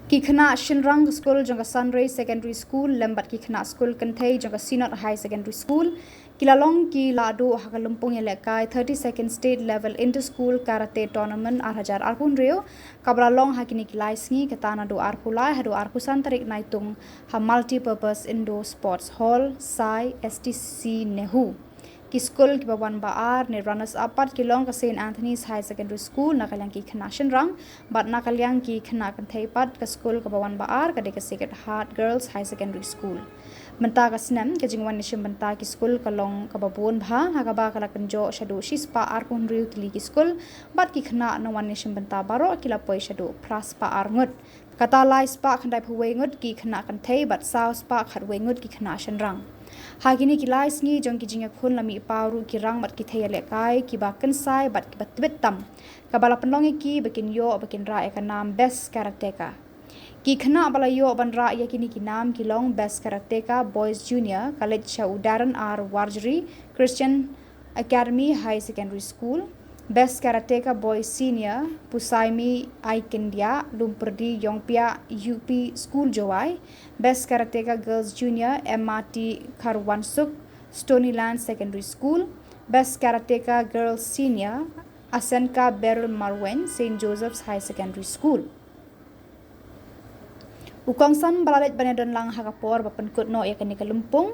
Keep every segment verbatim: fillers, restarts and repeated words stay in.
Ki khynnah shynrang ka skul jong ka Sunray Secondary School lem bad ki khynnah skul kynthei jong ka Synod High Secondary School ki la long ki la duh ha ka lympung ïalehkai thirty-second State Level Inter-School Karate Tournament ar hajar arphew hynriew, kaba la long ha kine ki lai sngi, kata naduh arphew lai haduh arphew san tarik Naitung ha Multipurpose Indoor Sports Hall, Sai, S T C NEHU. Ki skul kiba wan ba ar ne runners up pat ki long ka Saint Anthony's High Secondary School na ka liang ki khynnah shynrang, bad na ka liang ki khynnah kynthei pat ka skul kaba wan ba ar ka dei ka Sacred Heart Girls High Secondary School. Mynta ka snem, ka jingwan ïashim bynta ki skul ka long kaba bun bha, ha kaba ka la kynjoh shaduh shispah arphew hynriew tylli ki skul, bad ki khynnah nongwan ïashim bynta baroh ki la poi shaduh phraspah ar ngut. Kata laispah khyndaiphew wei ngut ki khynnah kynthei bad sawspah khatwei ngut ki khynnah shynrang. Ha kine ki lai sngi jong ki jingïakhun la mih paw ruh ki rang bad ki thei ïalehkai kiba kynsai bad kiba tbit tam, kaba la pynlong ïa ki ba kin ïoh ba kin rah ïa ka nam Best Karateka. Ki khynnah ba la ïoh ban rah ïa kine ki nam ki long Best Karateka Boys Junior, ka leit sha u Darren R Warjri Christian Academy High Secondary School, Best Karateka Boys Senior, Pusaimi Aikindia, Lumpyrdi Iongpiah U P School Jowai, Best Karateka Girls Junior, M R T Kharwansuk, Stonyland Secondary School, Best Karateka Girls Senior, Asenka Beryl Marwein, Saint Joseph's High Secondary School. U kongsan ba la leit ban ïadon lang ha ka por ba pynkut noh ïa kane ka lympung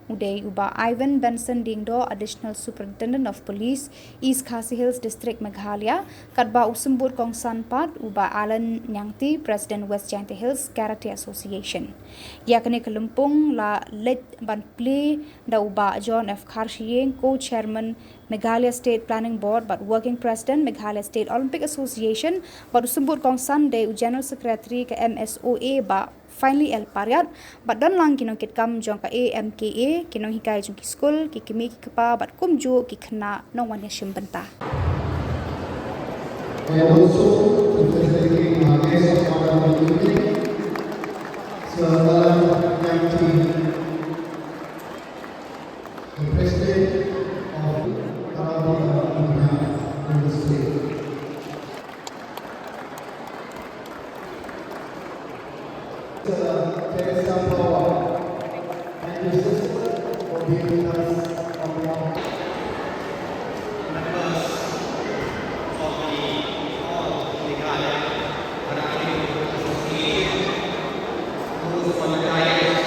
u dei u Bah Ivan Benson Diengdoh, Additional Superintendent of Police, East Khasi Hills District, Meghalaya, katba u symbud kongsan pat u Bah Alan Nangtei, President, West Jaintia Hills Karate Association. Ïa kane ka lympung la leit ban plie da u Bah John F Kharshiing, Co-Chairman, Meghalaya State Planning Board bad Working President, Meghalaya State Olympic Association, bad u symbud kongsan dei u General Secretary ka M S O A, Bah Finely L Pariat, bad don lang ki nongkitkam jong ka A M K A, ki nonghikai jong ki skul, ki kmie ki kpa bad kumjuh ki khynnah nongwan ïashim bynta. And also to facilitate our guest of honor for the evening, Sir Alan Nangtei, the President of Karate Academy of the state. Teresa Power, thank you, sister, for being with us on the members of the All Meghalaya Karate Association, those on the dais,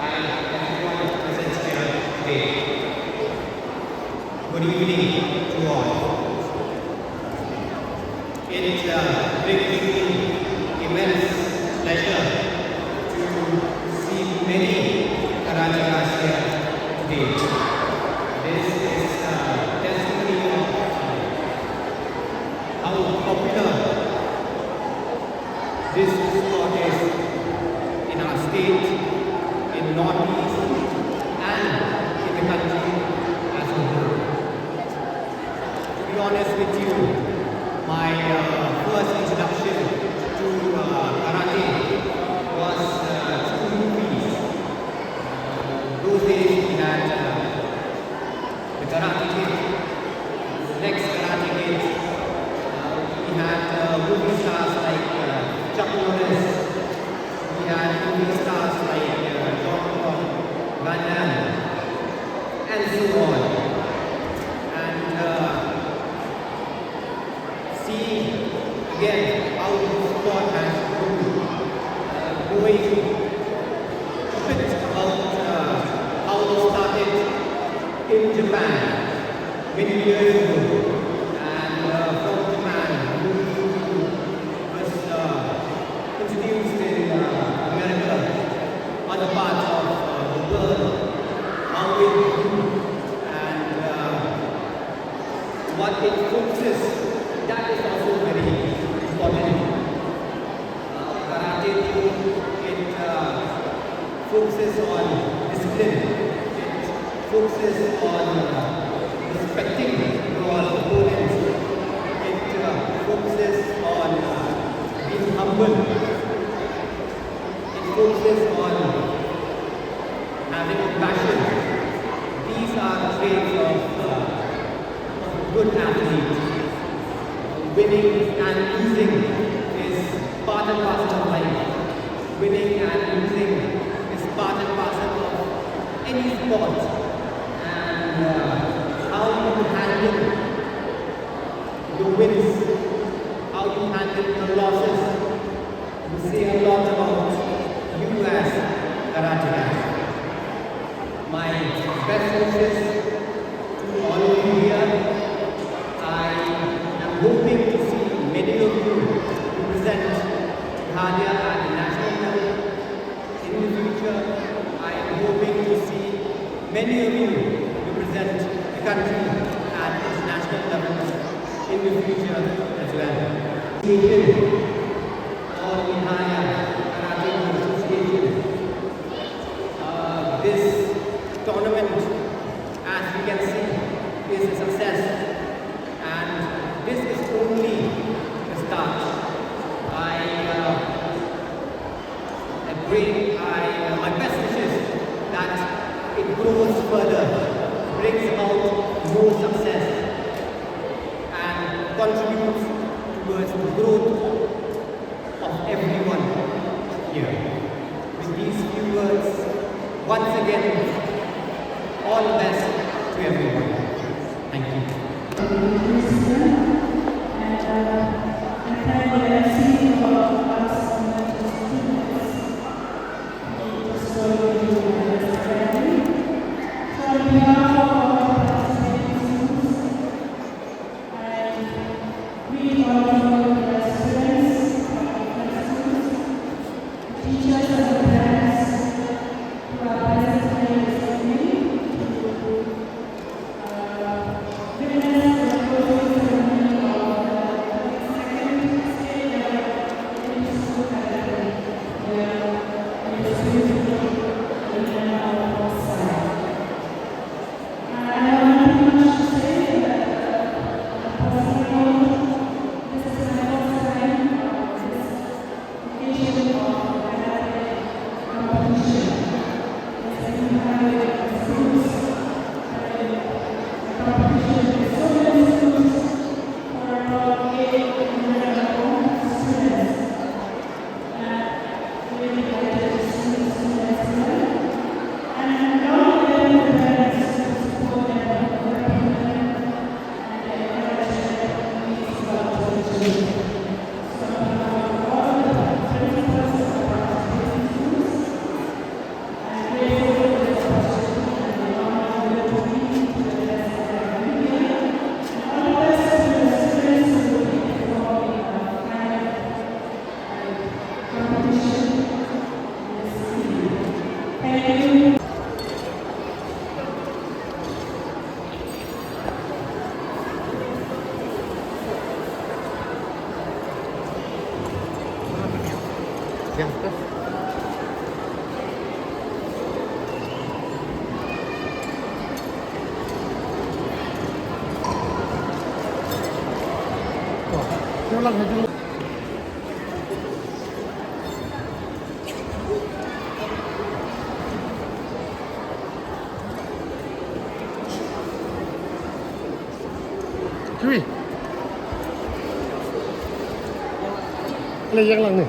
and everyone present here today. Good evening to all. It uh, brings me immense pleasure to see many Karate Rashtria today. This is uh, testimony of uh, how popular this sport is in our state, in Northeast, and in the country as a whole. To be honest with you, my uh, first introduction to uh, karate was uh, through movies. Those days we had uh, the Karate Kid, the next Karate Kid. Uh, we had uh, movie stars like uh, Chuck Norris. We had movie stars like uh, Jean-Claude Van Damme and so on. And uh, see again how the sport has grown, uh, growing a bit about uh, how it started in Japan many years ago. And uh, from Japan, moved to, was uh, introduced in uh, America, other parts of uh, the world, how it grew, and uh, what it focuses, that is also very important. Uh, karate, it uh, focuses on discipline. It focuses on uh, respecting your opponents. It uh, focuses on uh, being humble. It focuses on having a passion. These are traits of uh, a good athlete. Winning and losing is part and parcel of life. Winning and losing is part and parcel of any sport, and uh, how you handle your wins, how you handle your losses, will say a lot about you as karate guys. My best wishes to all of you here. I am hoping to see many of you represent Meghalaya at the national level. In the future, I am hoping to see many of you represent the country at international levels in the future as well. Association, All Meghalaya Karate Association. Uh, this tournament, as you can see, is a success, and this is only the start. I uh, I pray, I, uh, my best wishes that it grows further, brings about more success, and contributes towards the growth of everyone here. With these few words, once again, all the best to everyone. Thank you. Teachers and parents who are present here this evening to Chui. Lei ïa lang ne.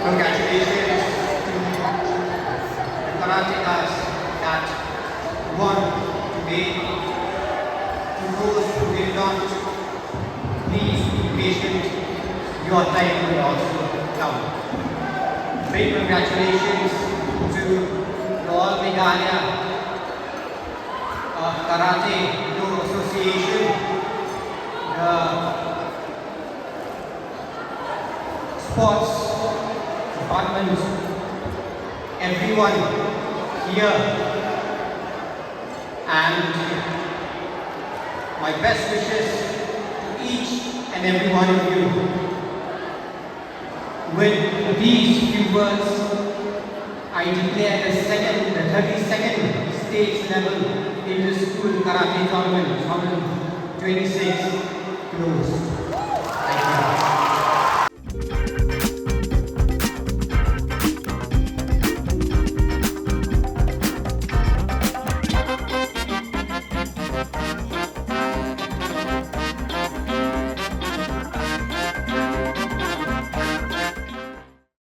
Congratulations to the karateka that won today. To those who did not, please be patient. Your time will also come. Big congratulations to the All Meghalaya uh, Karate Do Association, the sports department, everyone here, and my best wishes to each and every one of you. With these few words, I declare the second, the thirty-second state level inter-school karate tournament, tournament twenty-six closed.